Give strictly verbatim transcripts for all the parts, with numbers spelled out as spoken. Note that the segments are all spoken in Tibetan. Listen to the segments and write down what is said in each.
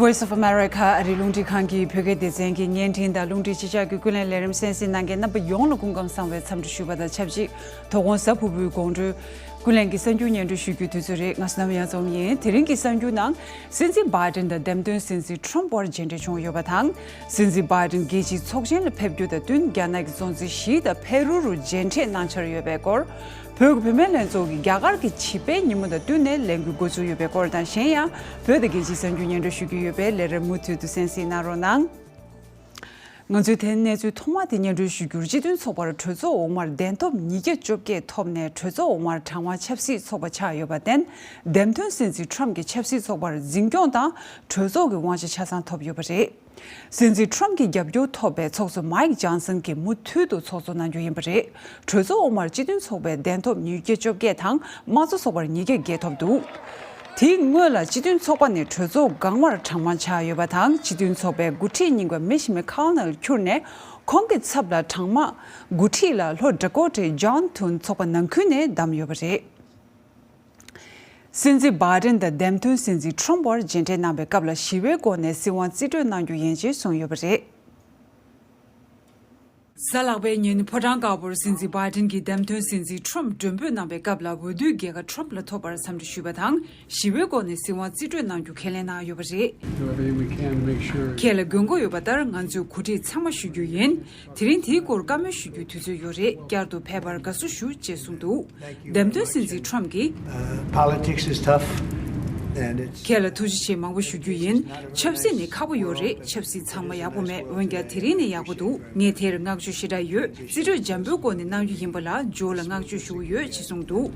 Voice of America ཨ་རིའི་རླུང་འཕྲིན་ཁང་གི་བོད་སྐད་སྡེ་ཚན་གྱི་བརྙན་འཕྲིན་དང་རླུང་འཕྲིན་ཕྱི་ཕྱོགས་ཀྱི་ཀུན་གླེང་ལས་རིམ་གསན་གཟིགས་གནང་མཁན་རྣམ་པ་ཡོངས་ལ་སྐུ་ཁམས་བཟང་བའི་འཚམས་འདྲི་ཞུ་བ་དང་ཆབས་ཅིག་དོ་དགོང་གཟའ་ཕུར་བུའི་དགོང་དྲོའི་ཀུན་གླེང་གི་གསར་འགྱུར་སྙན་སྒྲོན་ཞུ་རྒྱུའི་དུས་ཚོད་རེད། ང་སྣམ་ཡང་འཛོམས་ཡིན། དེ་རིང་གི་གསར་འགྱུར་ནང་། སྲིད་འཛིན་བྷའི་ཏིན་དང་འདེམས་ཐོན་སྲིད་འཛིན་ཁྲོམ་བར་མཇལ་འཕྲད་བྱུང་ཡོད་པ་དང་། སྲིད་འཛིན་བྷའི་ཏིན་རྒྱལ་སྤྱིའི་ཚོགས་ཆེན་ལ་ཕེབས་རྒྱུ་དང་བསྟུན་རྒྱ་ནག་གི་གཙོ་འཛིན་ཞི་དང་ཕེ་རུ་རུ་མཇལ་འཕྲད་གནང་འཆར་ཡོད་པའི་སྐོར། བོད་ཀྱི་བུད་མེད་ལྷན་ཚོགས་ཀྱིས་རྒྱ་གར་གྱི་བྱིས་པའི་ཉིན་མོ་དང་བསྟུན་ནས་ལས་འགུལ་འགོ་ཚུགས་ཡོད་པའི་སྐོར་དང་། གཞན་ཡང་བོད་དང་རྒྱལ་སྤྱིའི་གསར་འགྱུར་སྙན་སྒྲོན་ཞུ་རྒྱུ་ཡོད་པས་ལས་རིམ་མུ་མཐུད་དུ་གསན་གཟིགས་གནང་རོགས་གནང་། ང་ཚོས་དེ་གནས་ཚུལ་ཐོག་མ་དེ་སྙན་སྒྲོན་ཞུ་རྒྱུར། སྤྱི་མཐུན་ཚོགས་པར་གྲོས་ཚོགས་འོག་མར་གདན་ཐོབ་ཉིས་བརྒྱ་བཅོ་བརྒྱད་ཐོབ་ནས་གྲོས་ཚོགས་འོག་མར་གྲངས་མང་ཆབ་སྲིད་ཚོགས་པ་ཆགས་ཡོད་པར་བརྟེན། འདེམས་ཐོན་སྲིད་འཛིན་ཁྲོམ་གྱིས་ཆབ་སྲིད་ཚོགས་པར་འཛིན་སྐྱོང་དང་གྲོས་ཚོགས་ཀྱི་དབང་ཆ་ཆ་ཚང་ཐོབ་ཡོད་པ་རེད། སྲིད་འཛིན་ཁྲོམ་གྱི་རྒྱབ་སྐྱོར་ཐོབ་པའི་ཚོགས་གཙོ་མའིག་ཇོན་སན་གྱིས་མུ་མཐུད་དུ་ཚོགས་གཙོ་གནང་རྒྱུ་ཡིན་པ་རེད། གྲོས་ཚོགས་འོག་མར་སྤྱི་མཐུན་ཚོགས་པའི་གདན་ཐོབ་ཉིས་བརྒྱ་བཅོ་བརྒྱད་དང་དམངས་གཙོ་ཚོགས་པར་ཉིས་བརྒྱ་བརྒྱད་ཐོབ་འདུག་དེའི་སྔོན་ལ་སྤྱི་མཐུན་ཚོགས་པ་ནས་གྲོས་ཚོགས་སྒང་མར་གྲངས་མང་ཆགས་ཡོད་པ་དང་། སྤྱི་མཐུན་ཚོགས་པའི་འགོ་ཁྲིད་རྙིང་པ་མི་ཤི་མི་ཁ་ནལ་གྱུར་ནས། ཁོང་གི་ཚབ་ལ་གྲངས་མང་འགོ་ཁྲིད་ལ་ལྷོ་ཌ་ཀོ་ཊའི་ཇོན་ཐུན་ཚོགས་པ་ནང་ཁུལ་ནས་བདམས་ཡོད་པ་རེད། སྲིད་འཛིན་བྷའི་ཏིན་དང་འདེམས་ཐོན་སྲིད་འཛིན་ཁྲོམ་བར་མཇལ་འཕྲད་གནང་བའི་སྐབས་ལ་ཞི་བའི་སྒོ་ནས་སྲིད་དབང་རྩིས་སྤྲོད་གནང་རྒྱུ་ཡིན་ཞེས་གསུངས་ཡོད་པ་རེད། གཟའ་ལྷག་པའི་ཉིན་ཕོ་བྲང་དཀར་པོར་སྲིད་འཛིན་བྷའི་ཏིན་གྱིས་འདེམས་ཐོན་སྲིད་འཛིན་ཁྲོམ་མགྲོན་འབོད་གནང་བའི་སྐབས་ལ། འོས་བསྡུའི་རྒྱལ་ཁ་ཁྲོམ་ལ་ཐོབ་པར་འཚམས་འདྲི་ཞུས་པ་དང་། ཞི་བའི་སྒོ་ནས་སྲིད་དབང་རྩིས་སྤྲོད་གནང་རྒྱུ་ཁས་ལེན་གནང་ཡོད་པ་རེད། Do everything we can to make sure. ཁྱེད་ལ་དགོས་མཁོ་ཡོད་པ་ལྟར་ང་ཚོས་གོ་སྒྲིག་ཚང་མ་ཞུ་རྒྱུ་ཡིན། དེ་རིང་དེའི་སྐོར་བཀའ་མོལ་ཞུ་རྒྱུའི་དུས་ཚོད་ཡོད་རེད། བསྐྱར་དུ་ཕེབས་པར་དགའ་བསུ་ཞུ་ཅེས་གསུངས་འདུག་འདེམས་ཐོན་སྲིད་འཛིན་ཁྲོམ་གྱིས། Uh, politics is tough, and it's ཁྱེད་ལ་ཐུགས་རྗེ་ཆེ་མང་པོ་ཞུ་རྒྱུ་ཡིན། ཆབ་སྲིད་ནི་ཁག་པོ་ཡོད་རེད། ཆབ་སྲིད་ཚང་མ་ཡག་པོ་མེད། འོན་ཀྱང་དེ་རིང་ནི་ཡག་པོ་འདུག་ངས་དེར་བསྔགས་བརྗོད་ཞེ་དྲག་ཡོད། རྩིས་སྤྲོད་འཇམ་པོའི་སྒོ་ནས་གནང་རྒྱུ་ཡིན་པ་ལ་ཇོ་ལ་བསྔགས་བརྗོད་ཞུ་གི་ཡོད་ཅེས་གསུངས་འདུག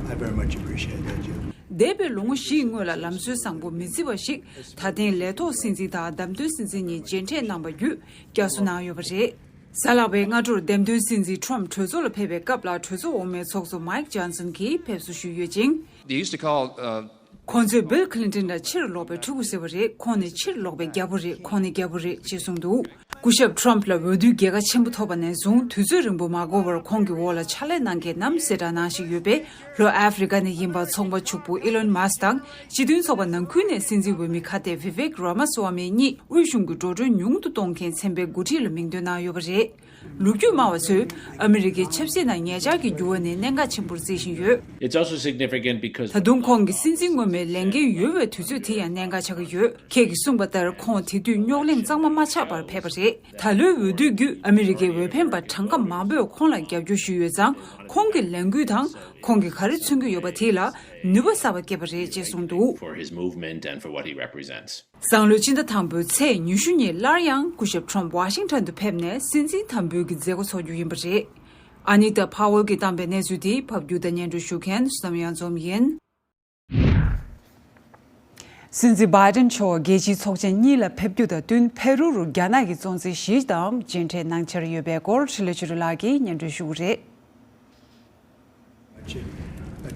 I very much appreciate that, Joe. འདས་པའི་ལོ་ངོ་བཞིའི་སྔོན་ལ་ལམ་སྲོལ་བཟང་པོ་མི་བརྩི་བ་ཞིག་ད་ཐེངས་ལས་ཐོག་སྲིད་འཛིན་དང་འདེམས་ཐོན་སྲིད་འཛིན་གཉིས་མཇལ་འཕྲད་གནང་བ་བརྒྱུད་བསྐྱར་གསོ་གནང་ཡོད་པ་རེད། གཟའ་ལྷག་པའི་སྔ་དྲོར་འདེམས་ཐོན་སྲིད་འཛིན་ཁྲོམ་གྲོས་ཚོགས་ལ་ཕེབས་པའི་སྐབས་ལ། གྲོས་ཚོགས་འོག་མའི་ཚོགས་གཙོ་མའིག་ཇོན་སན་གྱིས་ཕེབས་བསུ་ཞུས་ཡོད་ཅིང་། They used to call, uh, ཁོང་ཚོས་བིལ་ཁི་ལིན་ཏོན་ལ་ཕྱིར་ལོག་པའི་ཕྲུ་གུ་ཟེར་བ་རེད། ཁོང་ནི་ཕྱིར་ལོག་པའི་རྒྱལ་པོ་རེད། ཁོང་ནི་རྒྱལ་པོ་རེད་ཅེས་གསུངས་འདུག་སྐུ་ཞབས་ཁྲོམ་ལ་འོས་བསྡུའི་རྒྱལ་ཁ་ཆེན་པོ་ཐོབ་པ་ནས་བཟུང་དུས་ཚོད་རིང་པོ་མ་འགོར་བར་ཁོང་གི་འོག་ལ་ཕྱག་ལས་གནང་མཁན་ནམ་སེ་དྲག་ནང་ཞིག་ཡོད་པས། ལྷོ་ཨ་ཧྥེ་རི་ཀ་ནས་ཡིན་པ་ཚོང་པ་ཕྱུག་པོ་ཨི་ལོན་མཱ་སི་དང་། སྤྱི་མཐུན་ཚོགས་པ་ནང་ཁུལ་ནས་སྲིད་འཛིན་འོས་མི་ཁ་གཏད་བི་ཝེག་རཱ་མ་སི་ཝཱ་མི་གཉིས་དབུས་གཞུང་གི་འགྲོ་གྲོན་ཉུང་དུ་གཏོང་མཁན་ཚན་པའི་འགོ་ཁྲིད་ལ་མིང་འདོན་གནང་ཡོད་པ་རེད། ལོ་རྒྱུས་སྨྲ་བ་ཚོས་ཨ་མི་རི་ཀའི་ཆབ་སྲིད་ནང་ཉེ་ཆར་གྱི་འགྱུར་བ་ནི་གནད་འགག་ཆེན་པོར་བརྩི་བཞིན་ཡོད། It's also significant because ད་དུང་ཁོང་གི་སྲིད་འཛིན་སྔོན་མའི་ལས་འགན་ཡོལ་བའི་དུས་ཚོད་དེ་ཡང་གནད་འགག་ཆགས་ཀྱི་ཡོད། ཁྱེད་ཀྱིས་གསུངས་པ་ལྟར་ཁོང་དེ་དུས་རྙོག་གླེང་གཙང་མ་མ་ཆགས་པར་ཕེབས་པ་རེད། ད་ལོའི་འོས་བསྡུ་བརྒྱུད་ཨ་མི་རི་ཀའི་འོས་འཕེན་པ་གྲངས་ཀ་མང་པོས་ཁོང་ལ་རྒྱབ་སྐྱོར་ཞུས་ཡོད་ཙང་། ཁོང་གི་ལས་འགུལ་དང་ཁོང་གིས་ག་རེ་མཚོན་གྱི་ཡོད་པ་དེ་ལ་ནུས་པ་གསར་པ་སྐྱེས་པ་རེད་ཅེས་གསུངས་འདུག for his movement and for what he represents. སང་ལོའི་སྤྱི་ཟླ་དང་པོའི་ཚེས་ཉི་ཤུ་ཉིན་སླར་ཡང་སྐུ་ཞབས་ཁྲོམ་ཝ་ཤིང་ཊོན་དུ་ཕེབས་ནས་སྲིད་འཛིན་དམ་འབུལ་གྱི་མཛད་སྒོ་འཚོགས་རྒྱུ་ཡིན་པ་རེད། ཨ་ནི་ཏཱ་ཕ་ཝེལ་གྱིས་བཏང་པའི་གནས་ཚུལ་དེ་ཕབ་སྒྱུར་དང་སྙན་སྒྲོན་ཞུ་མཁན་བསོད་ནམས་གཡང་འཛོམས་ཡིན། སྲིད་འཛིན་བྷའི་ཏིན་མཆོག་རྒྱལ་སྤྱིའི་ཚོགས་ཆེན་གཉིས་ལ་ཕེབས་རྒྱུ་དང་བསྟུན། ཕེ་རུ་རུ་རྒྱ་ནག་གི་གཙོ་འཛིན་ཞི་དང་མཇལ་འཕྲད་གནང་འཆར་ཡོད་པའི་སྐོར་འཕྲིན་ལས་ཆོས་སྒྲོན་ལགས་ཀྱིས་སྙན་སྒྲོན་ཞུ་གི་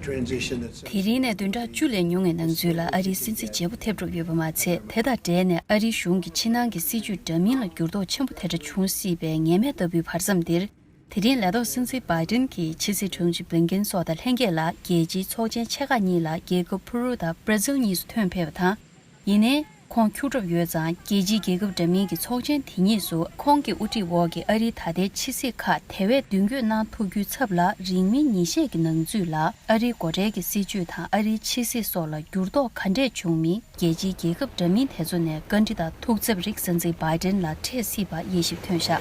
རེད། དེ་རིང་ནས་བདུན་ཕྲག་བཅུ་ལས་ཉུང་བའི་ནང་ཚུད་ལ་ཨ་རིའི་སྲིད་འཛིན་བརྗེ་པོ་ཐེབས་གྲབས་ཡོད་པ་མ་ཚད། དེ་དང་འབྲེལ་ནས་ཨ་རིའི་གཞུང་གི་ཕྱི་ནང་གི་སྲིད་བྱུས་འདྲ་མིན་ལ་འགྱུར་ལྡོག་ཆེན་པོ་དེ་འདྲ་བྱུང་སྲིད་པའི་ངེས་མེད་ལྟ་བུའི་བར་མཚམས་འདིར། དེ་རིང་ལས་ཐོག་སྲིད་འཛིན་བྷའི་ཏིན་གྱིས་ཕྱི་སྲིད་དྲུང་ཆེ་བྷི་ལིན་ཀེན་སོགས་དང་ལྷན་རྒྱས་ལ་རྒྱལ་སྤྱིའི་ཚོགས་ཆེན་ཆེ་ཁག་གཉིས་ལ་རྒྱལ་ཁབ་ཕུ་རུ་དང་པ་ར་ཛིལ་གཉིས་སུ་ཐོན་ཕེབས་པ་དང་། ཡིན་ནའི། ཁོང་འཁྱུག་གྲབས་ཡོད་ཙང་རྒྱལ་སྤྱིའི་རྒྱལ་ཁབ་འདྲ་མིན་གྱི་ཚོགས་ཆེན་དེ་གཉིས་སུ་ཁོང་གི་དབུ་ཁྲིད་འོག་གི་ཨ་རིའི་ད་ལྟའི་ཕྱི་སྲིད་ཁག་དེ་བས་མདུན་སྐྱོད་གནང་ཐུབ་རྒྱུའི་ཚབ་ལ། རིང་མིན་ཉིན་ཤས་ཀྱི་ནང་ཚུད་ལ་ཨ་རིའི་སྒོ་ཁྲལ་གྱི་སྲིད་བྱུས་དང་ཨ་རིའི་ཕྱི་སྲིད་སོགས་ལ་འགྱུར་ལྡོག་ག་འདྲས་བྱུང་མིན། རྒྱལ་སྤྱིའི་རྒྱལ་ཁབ་འདྲ་མིན་དེ་ཚོ་ནས་བཀའ་འདྲི་དང་ཐུགས་འཚབ་རིགས་སྲིད་འཛིན་བྷའི་ཏིན་ལ་འཕྲད་སྲིད་པ་དབྱེ་ཞིབ་ཐོན་བཞག་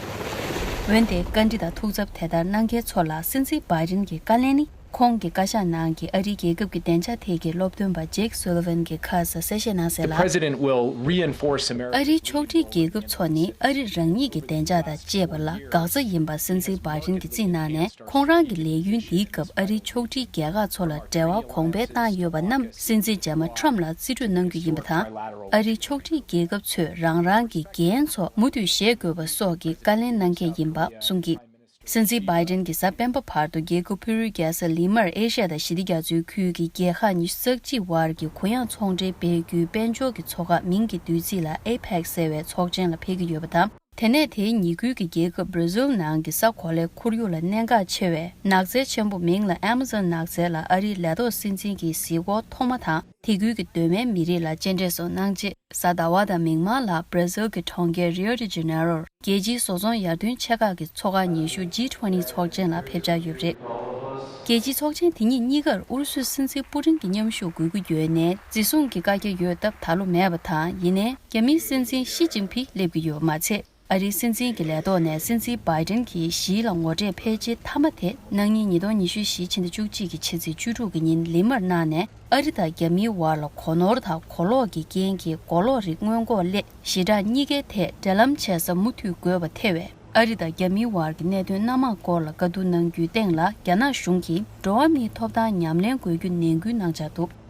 འོན་ཏེ་བཀའ་འདྲི་དང་ཐུགས་འཚབ་དེ་ལྟར་གནང་མཁན་ཚོ་ལ་སྲིད་འཛིན་བྷའི་ཏིན་གྱི་བཀའ་ལན་ནི། ཁོང་གི་བཀའ་ཤག་ནང་གི་ཨ་རིའི་རྒྱལ་ཁབ་ཀྱི་བདེ་འཇགས་ཐད་ཀྱི་སློབ་སྟོན་པ་ཇེག་སུ་ལི་ཝན་གྱིས་ཁ་སང་གསལ་བཤད་གནང་གསལ་ལ། The president will reinforce America's ཨ་རིའི་ཕྱོགས་སྒྲིག་རྒྱལ་ཁབ་ཚོ་ནི་ཨ་རི་རང་ཉིད་ཀྱི་བདེ་འཇགས་དང་བཅས་པ་ལ་འགག་རྩ་ཡིན་པ་སྲིད་འཛིན་བྷའི་ཏིན་གྱིས་རྩིས་གནང་ནས། ཁོང་རང་གི་ལས་ཡུན་འདིའི་སྐབས་ཨ་རིའི་ཕྱོགས་སྒྲིག་རྒྱལ་ཁག་ཚོ་ལ་འབྲེལ་བ་གོང་འཕེལ་བཏང་ཡོད་པ་རྣམས་སྲིད་འཛིན་རྗེས་མ་ཁྲོམ་ལ་རྩིས་སྤྲོད་གནང་རྒྱུ་ཡིན་པ་དང་། ཨ་རིའི་ཕྱོགས་སྒྲིག་རྒྱལ་ཁབ་ཚོས་རང་རང་གི་འགན་ཚོ་མུ་མཐུད་བཞེས་དགོས་པ་སོགས་ཀྱི་བཀའ་ལན་གནང་གལ་ཡིན་པ་གསུངས་ཀྱིས། སྲིད་འཛིན་བྷའི་ཏིན་གྱིས་གཟའ་སྤེན་པ་བར་དུ་རྒྱལ་ཁབ་ཕུ་རུའི་རྒྱལ་ས་ལི་མར་ཨེ་ཤ་ཡ་དང་ཞི་བདེ་རྒྱ་མཚོའི་ཁུལ་གྱི་རྒྱལ་ཁག་ཉི་ཤུ་རྩ་གཅིག་དབར་གྱི་གུ་ཡངས་ཚོང་འབྲེལ་སྤེལ་རྒྱུའི་དཔལ་འབྱོར་གྱི་ཚོགས་ཁག་མིང་གི་བསྡུས་ཚིག་ལ་ཨེ་པེག་ཟེར་བའི་ཚོགས་ཆེན་ལ་ཕེབས་ཀྱི་ཡོད་པ་དང་། དེ་ནས་དེའི་ཉེ་ཁུལ་གྱི་རྒྱལ་ཁབ་བྷར་ཛིལ་ནང་གི་ས་གོ་ལའི་ཁོར་ཡུག་ལ་གནད་འགག་ཆེ་བའི་ནགས་ཚལ་ཆེན་པོ་མིང་ལ་ཨེ་མ་ཛོན་ནགས་ཚལ་ལ་ཨ་རིའི་ལས་ཐོག་སྲིད་འཛིན་གྱིས་གཟིགས་སྐོར་ཐོག་མ་དང་། དེ་ཁུལ་གྱི་གདོད་མའི་མི་རིགས་ལ་སྤྱན་འདྲེན་སོགས་གནང་རྗེས། གཟའ་ཟླ་བ་དང་མིག་དམར་ལ་བྷར་ཛིལ་གྱི་གྲོང་ཁྱེར་རིའོ་ཌི་ཇེ་ནེ་རོར་རྒྱལ་སྤྱིའི་བཟོ་ཚོང་ཡར་ཐོན་ཆེ་ཁག་གི་ཚོགས་ཁག་ཉི་ཤུ་ཇི་ཊུ་ཝེན་ཊི་ཚོགས་ཆེན་ལ་ཕེབས་འཆར་ཡོད་པ་རེད། རྒྱལ་སྤྱིའི་ཚོགས་ཆེན་དེ་ཉིད་གཉིས་ཀར་ཨུ་རུ་སུའི་སྲིད་འཛིན་པུ་ཏིན་གྱི་མཉམ་ཞུགས་དགོས་ཀྱི་ཡོད་ནའི་འཛིན་བཟུང་གི་བཀའ་རྒྱ་ཡོད་སྟབས་ད་ལོ་མེད་པ་དང་། ཡིན་ནའི་རྒྱ་མིའི་སྲིད་འཛིན་ཞི་ཅིན་ཕིང་སླེབས་ཀྱི་ཡོད་པ་མ་ཚད། ཨ་རིའི་སྲིད་འཛིན་གྱི་ལས་ཐོག་ནས་སྲིད་འཛིན་བྷའི་ཏིན་གྱི་ཞི་ལ་ངོ་སྤྲོད་ཕལ་ཆེར་མཐའ་མ་དེ་གནངས་ཉིན་ཉིས་སྟོང་ཉི་ཤུ་རྩ་བཞི་ཕྱི་ཟླ་བཅུ་གཅིག་གི་ཕྱི་ཚེས་བཅུ་དྲུག་གི་ཉིན་ལི་མར་གནང་ནས། ཨ་རི་དང་རྒྱ་མིའི་བར་ལ་གོ་ནོར་དང་གོ་ལོག་གི་རྐྱེན་གྱིས་གོ་ལོག་རིག་སྔོན་འགོག་སླད་ཞི་དྲག་གཉིས་ཀའི་ཐད་འབྲེལ་ལམ་བྱེད་ས་མུ་མཐུད་དགོས་པ་ཐེ་བའི་ཨ་རི་དང་རྒྱ་མིའི་བར་གྱི་གནད་དོན་སྣ་མང་སྐོར་ལ་བཀའ་བསྡུར་གནང་རྒྱུའི་སྟེང་ལ་རྒྱ་ནག་གཞུང་གིས་འགྲོ་བ་མིའི་ཐོབ་ཐང་ཉམས་ལེན་དགོས་རྒྱུ་ནན་སྐུལ་གནང་འཆར་འདུག།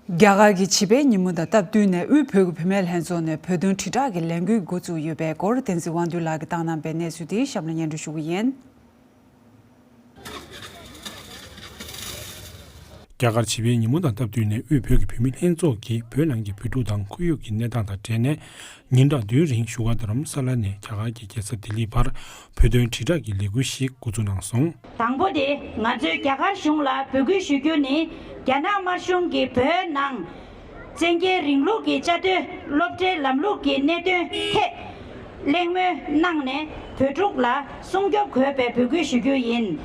རྒྱ་གར་གྱི་བྱིས་པའི་ཉིན་མོ་དང་སྟབས་བསྟུན་ནས་དབུས་བོད་ཀྱི་བུད་མེད་ལྷན་ཚོགས་ནས་བོད་དོན་དྲིལ་བསྒྲགས་ཀྱི་ལས་འགུལ་འགོ་བཙུགས་ཡོད་པའི་སྐོར། བསྟན་འཛིན་དབང་འདུས་ལགས་ཀྱིས་བཏང་གནང་པའི་གནས་ཚུལ་དེ་གཤམ་ལ་སྙན་སྒྲོན་ཞུ་གི་ཡིན། རྒྱ་གར་བྱིས་པའི་ཉིན་མོ་དང་སྟབས་བསྟུན་ནས་དབུས་བོད་ཀྱི་བུད་མེད་ལྷན་ཚོགས་ཀྱིས་བོད་ནང་གི་བོད་ཕྲུག་དང་ཁོར་ཡུག་གི་གནས་སྟངས་དང་འབྲེལ་ནས། ཉིན་གྲངས་བདུན་རིང་བཞུགས་སྒར་རྡ་རམ་ས་ལ་ནས་རྒྱ་གར་གྱི་རྒྱལ་ས་ལྡི་ལིའི་བར་བོད་དོན་དྲིལ་བསྒྲགས་ཀྱི་ལས་འགུལ་ཞིག་འགོ་འཛུགས་གནང་སོང་། དང་པོ་དེ། ང་ཚོས་རྒྱ་གར་གཞུང་ལ་འབོད་སྐུལ་ཞུ་རྒྱུ་ནི། རྒྱ་ནག་དམར་གཞུང་གིས་བོད་ནང་བཙན་རྒྱལ་རིང་ལུགས་ཀྱི་བཅའ་སྡོད་སློབ་གྲྭའི་ལམ་ལུགས་ཀྱི་གནད་དོན་ཐད་གླེང་མོལ་གནང་ནས། བོད་ཕྲུག་ལ་སྲུང་སྐྱོབ་དགོས་པའི་འབོད་སྐུལ་ཞུ་རྒྱུ་ཡིན།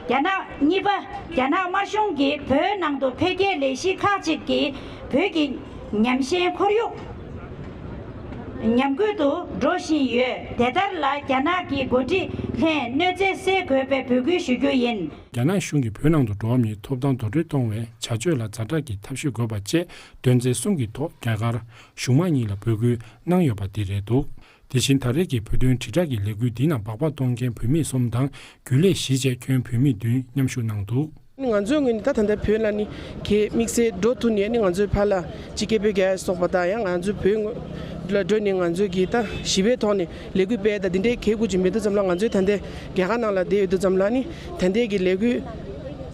རྒྱ་ནག་གཉིས་པ། རྒྱ་ནག་དམར་གཞུང་གིས་བོད་ནང་དུ་འཕེལ་རྒྱས་ལས་གཞི་ཁག་ཅིག་གིས་བོད་ཀྱི་ཉམས་ཞན་ཁོར་ཡུག་ཉམས་རྒུད་དུ་འགྲོ་བཞིན་ཡོད། དེ་ལྟར་ལ་རྒྱ་ནག་གི་འགོ་ཁྲིད་ལྷན་གནོད་འཚེ་སེལ་དགོས་པའི་འབོད་སྐུལ་ཞུ་རྒྱུ་ཡིན། རྒྱ་ནག་གཞུང་གིས་བོད་ནང་དུ་འགྲོ་བ་མིའི་ཐོབ་ཐང་རྡོག་རོལ་གཏོང་བའི་བྱ་སྤྱོད་ལ་ཛ་དྲག་གི་ཐབས་ཤེས་དགོས་པ་བཅས་དོན་ཚན་གསུམ་གྱི་ཐོག་རྒྱ་གར་གཞུང་མང་གཉིས་ལ་འབོད་སྐུལ་གནང་ཡོད་པ་འདི་རེད་འདུག། དེ་བཞིན་ད་རེས་ཀྱི་བོད་དོན་དྲིལ་བསྒྲགས་ཀྱི་ལས་འགུལ་འདི་ནང་སྦག་སྦག་གཏོང་མཁན་བུད་མེད་གསུམ་དང་། རྒྱུན་ལས་བཞི་བཅས་ཁྱོན་བུད་མེད་བདུན་མཉམ་ཞུགས་གནང་འདུག། ང་ཚོའི་ངོས་ནས་ད་ད་ལྟ་བོད་ལ་ནི་གས་དམིགས་བསལ་འགྲོ་ཐུབ་ནས་ནི། ང་ཚོའི་ཕར་ལ་སྤྱི་སྐད་བོད་རྒྱ་སོགས་པ་དང་། ཡང་ང་ཚོའི་བོད་ངོས་ལ་འགྲོ་ནས་ང་ཚོའི་གི་ད་ཞི་བའི་ཐོག་ནས་ལས་འགུལ་སྤེལ་ད་འདི་འདྲའི་གས་དགོས་ཀྱི་མེད་དུས་ཙམ་ལ། ང་ཚོའི་ད་ལྟའི་རྒྱ་གར་ནང་ལ་བསྡད་ཡོད་དུས་ཙམ་ལ་ནི། ད་ལྟའི་གི་ལས་འགུལ་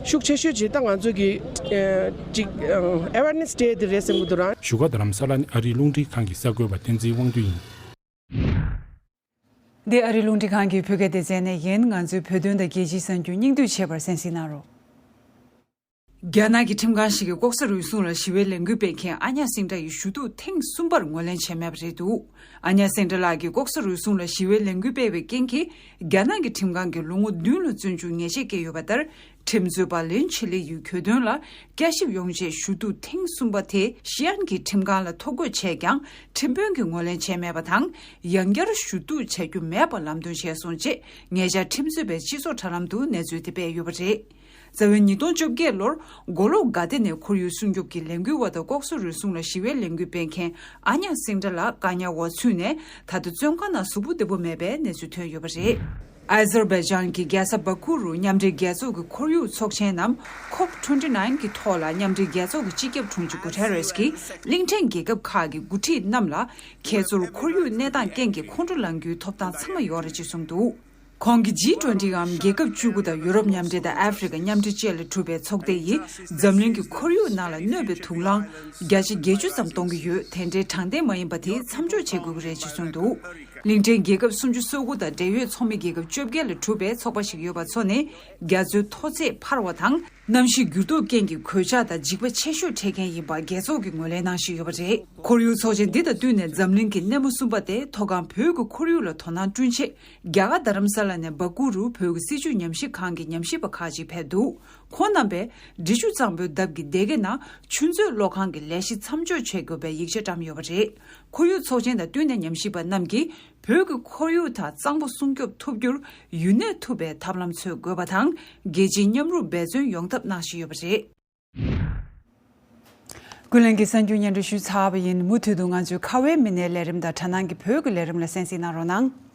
ཤུགས་ཆེ་ཤོས་ཅིག་ད་ང་ཚོ་གི་ཨ་ཅིག་ཨ་ཨེ་ཝེར་ནེ་སི་ཌེ་དེ་རེད་བསམ་གྱི་འདུག་ར། བཞུགས་སྒར་རྡ་རམ་ས་ལ་ནས་ཨ་རིའི་རླུང་འཕྲིན་ཁང་གི་གསར་འགོད་པ་བསྟན་འཛིན་དབང་འདུས་ཡིན། འདི་ཨ་རིའི་རླུང་འཕྲིན་ཁང་གི་བོད་སྐད་སྡེ་ཚན་ནས་ཡིན། ང་ཚོའི་བོད་དོན་དང་རྒྱལ་སྤྱིའི་གསར་འགྱུར་སྙིང་བསྡུས་བྱས་པར་གསན་གཟིགས་གནང་རོགས། རྒྱ་ནག་གི་ཁྲིམས་ཁང་ཞིག་གིས་ལྐོག་ཟ་རུལ་སུངས་ལ་ཞི་བའི་ལས་འགུལ་སྤེལ་མཁན་ཨ་ཉག་སིང་ཏྲ་ཡི་ཞུ་གཏུག་ཐེངས་གསུམ་པར་ངོས་ལེན་བྱས་མེད་པ་རེད་འདུག། ཨ་ཉག་སིང་ཏྲ་ལགས་ཀྱིས་ལྐོག་ཟ་རུལ་སུངས་ལ་ཞི་བའི་ལས་འགུལ་སྤེལ་བའི་རྐྱེན་གྱིས། རྒྱ་ནག་གི་ཁྲིམས་ཁང་གིས་ལོ་ངོ་བདུན་ལ་བཙོན་འཇུག་ཉེས་ཆད་བཀལ་ཡོད་པ་ལྟར། ཁྲིམས་རྩོད་པ་ལིན་ཆི་ལི་ཡི་གྱོད་དོན་ལ་བསྐྱར་ཞིབ་ཡོང་ཆེད་ཞུ་གཏུག་ཐེངས་གསུམ་པ་དེ་ཤི་ཨན་གྱི་ཁྲིམས་ཁང་ལ་ཐོ་འགོད་བྱས་ཀྱང་། ཁྲིམས་དཔོན་གྱིས་ངོས་ལེན་བྱས་མེད་པ་དང་། ཡང་བསྐྱར་ཞུ་གཏུག་བྱ་རྒྱུ་མེད་པ་ལམ་སྟོན་བྱས་སོང་ཅེས་ཉེ་ཆར་ཁྲིམས་རྩོད་པས་སྤྱི་ཚོགས་དྲ་ལམ་དུ་གནས་ཚུལ་དེ་སྤེལ་ཡོད་པ་རེད། རྩ་བའི་ཉིས་སྟོང་བཅོ་བརྒྱད་ལོར་མགོ་ལོག་དགའ་ལྡན་ནས་ཁོར་ཡུག་སྲུང་སྐྱོབ་ཀྱི་ལས་འགུལ་བ་དང་ལྐོག་ཟ་རུལ་སུངས་ལ་ཞི་བའི་ལས་འགུལ་སྤེལ་མཁན་ཨ་ཉག་སིང་ཏྲ་ལགས་བཀག་ཉར་འོག་ཚུད་ནས། ད་ལྟ་བཙོན་ཁང་ནང་གཟུགས་པོ་བདེ་པོ་མེད་པའི་གནས་ཚུལ་ཐོན་ཡོད་པ་རེད། ཨ་ཟར་བའི་ཇཱན་གྱི་རྒྱལ་ས་བ་ཀུ་རུ་མཉམ་འབྲེལ་རྒྱལ་ཚོགས་ཀྱི་ཁོར་ཡུག་ཚོགས་ཆེན་ནམ་ཁོབ་ཊུ་ཝེན་ཊི་ནའིན་གྱི་ཐོག་ལ། མཉམ་འབྲེལ་རྒྱལ་ཚོགས་ཀྱི་སྤྱི་ཁྱབ་དྲུང་ཆེ་གུ་ཐེ་རེས་ཀྱིས་གླིང་ཕྲན་རྒྱལ་ཁབ་ཁག་གི་འགོ་ཁྲིད་རྣམས་ལ། ཁྱེད་ཚོར་ཁོར་ཡུག་གནས་སྟངས་རྐྱེན་གྱིས་ཁོང་ཁྲོ་ལངས་རྒྱུའི་ཐོབ་ཐང་ཚང་མ་ཡོད་རེད་ཅེས་གསུངས་འདུག། ཁོང་གིས་ཇི་ཊུ་ཝེན་ཊི་འམ་རྒྱལ་ཁབ་བཅུ་དགུ་དང་ཡུ་རོབ་མཉམ་འབྲེལ་དང་ཨ་ཧྥེ་རི་ཀ་མཉམ་འབྲེལ་བཅས་ལས་གྲུབ་པའི་ཚོགས་སྡེ་ཡིས། འཛམ་གླིང་གི་ཁོར་ཡུག་ནང་ལ་གནོད་པའི་དུག་རླངས་བརྒྱ་ཆ་བརྒྱད་ཅུ་ཙམ་གཏོང་གི་ཡོད། དེ་འདྲའི་དྲང་བདེན་མ་ཡིན་པ་དེ་མཚམས་འཇོག་བྱེད་དགོས་ཀྱི་རེད་ཅེས་གསུངས་འདུག། གླིང་ཕྲན་རྒྱལ་ཁབ་སུམ་ཅུ་སོ་དགུ་དང་འབྲེལ་ཡོད་ཚོགས་མི་རྒྱལ་ཁབ་བཅོ་བརྒྱད་ལས་གྲུབ་པའི་ཚོགས་པ་ཞིག་ཡོད་པ་ཚོ་ནི། རྒྱ་མཚོའི་མཐོ་ཚད་འཕར་བ་དང་། གནམ་གཤིས་འགྱུར་ལྡོག་རྐྱེན་གྱིས་གོད་ཆག་དང་འཇིགས་པ་ཆེ་ཤོས་འཕྲད་མཁན་ཡིན་པ་རྒྱལ་ཚོགས་ཀྱིས་ངོས་ལེན་གནང་བཞིན་ཡོད་པ་རེད། ཁོར་ཡུག་ཚོགས་ཆེན་འདི་དང་བསྟུན་ནས་འཛམ་གླིང་གི་སྣེ་མོ་གསུམ་པ་སྟེ། མཐོ་སྒང་བོད་ཀྱི་ཁོར་ཡུག་ལ་དོ་སྣང་བསྐྲུན་ཆེད། རྒྱ་གར་རྡ་རམ་ས་ལ་ནས་བ་ཀུ་རུ་བོད་ཀྱི་སྲིད་བྱུས་ཉམས་ཞིབ་ཁང་གི་ཉམས་ཞིབ་པ་ཁག་ཅིག་ཕེབས་འདུག། ཁོང་རྣམ་པས་འབྲི་ཆུ་གཙང་པོའི་འདབས་ཀྱི་སྡེ་དགེ་ནང་ཆུ་མཛོད་གློག་ཁང་གི་ལས་གཞི་མཚམས་འཇོག་བྱེད་དགོས་པའི་ཡིག་ཆ་བཀྲམ་ཡོད་པ་རེད། ཁོར་ཡུག་ཚོགས་ཆེན་དང་བསྟུན་ནས་ཉམས་ཞིབ་པ་རྣམས་ཀྱིས། བོད་ཀྱི་ཁོར་ཡུག་དང་གཙང་པོ་སྲུང་སྐྱོབ་ཐུབ་རྒྱུར་ཡུན་གནས་ཐུབ་པའི་ཐབས་ལམ་འཚོལ་དགོས་པ་དང་། རྒྱལ་སྤྱིའི་མཉམ་རུབ་འབད་བརྩོན་ཡོང་ཐབས་གནང་བཞིན་ཡོད་པ་རེད། ཀུན་གླེང་གི་གསར་འགྱུར་སྙན་སྒྲོན་ཞུས་ཚར་བ་ཡིན། མུ་མཐུད་དུ་ང་ཚོའི་ཁ་བའི་མི་སྣའི་ལས་རིམ་དང་དྲ་སྣང་གི་བོད་ཀྱི་ལས་རིམ་ལ་གསན་གཟིགས་གནང་རོགས་གནང་།